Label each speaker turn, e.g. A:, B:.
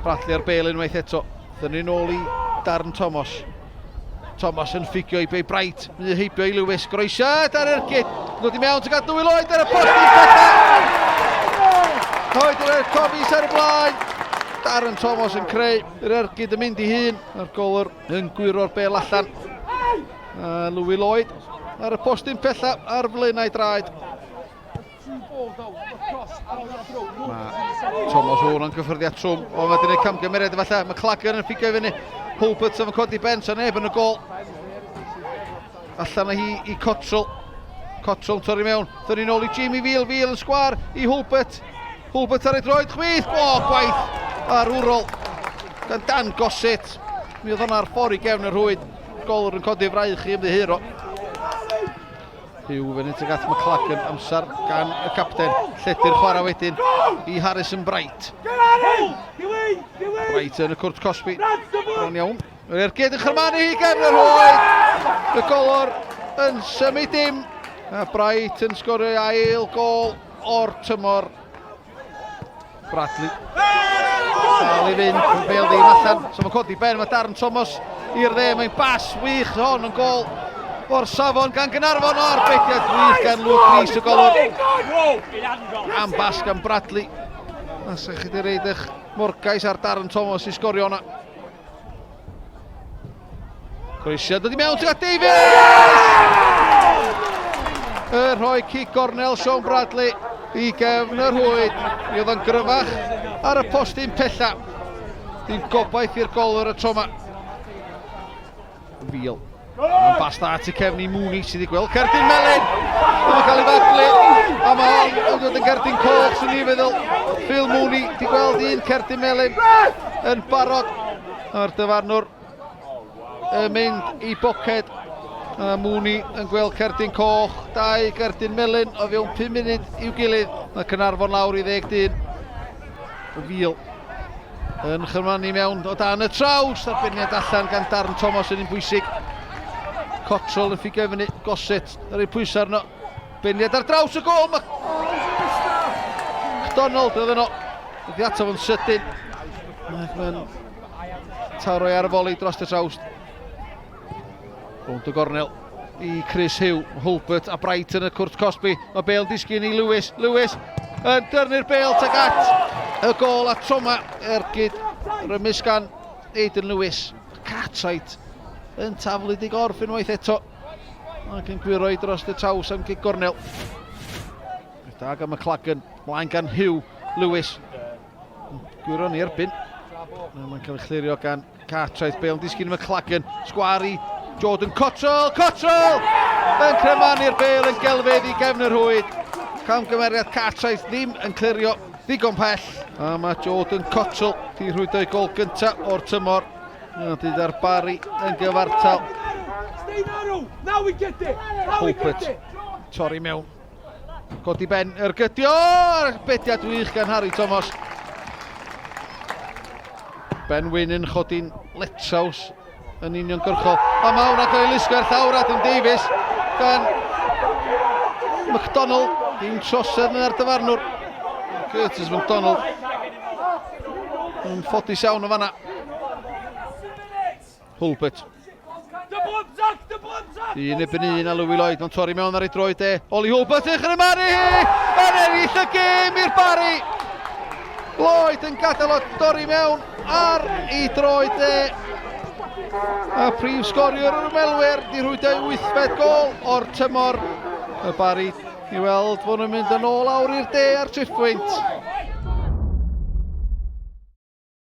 A: Bradley ar bel unwaith eto. Thynnu nôl i Darren Thomas. Thomas yn ffugio i Bay Bright. Mynd heibio i Lewis. Groesiad ar ergyd. Dod i mewn tuag at Louis Lloyd ar y post i pella. Coed yr Thomas ar y blaen. Darren Thomas yn creu yr ergyd yn mynd i hun. A'r golwr yn gwyro'r bel allan. A Louis Lloyd ar y postyn pella ar flaenau draed. Mae Thomas Owen yn gyffyrddiad trwm. O, mae wedi gwneud camgymeriad efallai. Mae Clagger yn ffigo i fyny. Hulbert yn codi ben, so neb yn y gol. Allan â hi i Cottrell. Cottrell yn torri mewn. Thynnu nôl i Jamie Veal. Veal yn sgwar i Hulbert. Hulbert ar ei droed chwith. O, gwaith arwrol gan Dan Gossett. Mi oedd hwnna'r ffordd i gefn y rhwyd. Golwr yn codi fraich i ymddiheuro. Hugh fyny tuag at McLagan, amser gan y capten. Lledu'r chwarae wedyn i Harrison Bright. Bright yn y cwrt cosbi. Bron iawn. Yr ergyd yn chyrmanu hi gefn yr rhwyd. Y golwr yn symud dim. A Bright yn sgorio ail gol o'r tymor. Bradley. Dal i fynd, y bel ddim allan. So mae'n codi ben, mae Darren Thomas i'r dde, mae'n bas wych hon yn gol o'r safon gan Gynarfon o'r bediad gwych gan Luke Rees y golwr. Am bas gan Bradley. A sa chi wedi reid eich morgais ar Darren Thomas i sgorio hwnna. Croesiad dod i mewn tuag at Davies! Y rhoi cic gornel Sean Bradley i gefn y rhwyd. Mi oedd o'n gryfach ar y postyn pella. Dim gobaith i'r golwr y tro yma. Fil. Mae'n bas dda at y cefn i Mooney sydd wedi gweld cerdyn melyn. Mae'n cael ei faglu. A mae hon yn dod yn gerdyn coch sy'n ni'n feddwl. Phil Mooney wedi gweld un cerdyn melyn yn barod. Mae'r dyfarnwr yn mynd i boced. A Mooney yn gweld cerdyn coch, dau gerdyn melyn o fewn 5 munud i'w gilydd. Mae Caernarfon lawr i ddeg dyn. Fil yn chyrmannu mewn o dan y traws. Arbenniad allan gan Darren Thomas yn un bwysig. Cottrell yn ffigio i fyny. Gossett yn rhoi pwysau arno. Beniad ar draws y gol. Mae McDonald oedd yno. Wedi ato fo'n sydyn. Ac mae'n taro ar y foli dros y traws. Rownd y gornel i Chris Hugh, Hulbert a Bright yn y cwrt cosbi. Mae Bale disgyn i Lewis. Lewis yn dyrnu'r Bale tag at y gol a troma ergyd rymus gan Aidan Lewis. Cartwright yn taflu dig orff unwaith eto. Ac yn gwyro i dros y traws am gig gornel. Da gan McLagan, mlaen gan Hugh Lewis. Gwyro ni erbyn. Mae'n cael ei chlirio gan Cartwright. Bale yn disgyn i McLagan. Sgwar i Jordan Cottrell. Cottrell! Yn cremanu'r bale yn gelfydd i gefn y rhwyd. Camgymeriad Cartwright ddim yn clirio ddigon pell. A mae Jordan Cottrell di rhwydo'i gol gyntaf o'r tymor. A dydd ar Barry yn gyfartal. Hulbert torri mewn. Codi ben ergydio, arbediad wych gan Harry Thomas. Ben Wyn yn chodi'n letraws yn uniongyrchol. A mae hwnna cael ei lusgo ar llawr Adam Davies gan McDonald. Dim trosedd yn ar dyfarnwr. Curtis McDonald. Yn ffodus iawn o fanna. Hulbert. Un ebyn un a Louis Lloyd, mae'n torri mewn ar ei droed e. Oli Hulbert yn chrymaru hi! Yn ennill y gêm i'r Barri! Lloyd yn gadael o dorri mewn ar ei droed e. A prif sgoriwr yr ymwelwyr di rhwydo ei wythfed gol o'r tymor. Y Barri i weld fod nhw'n mynd yn ôl awr i'r de ar triphwynt.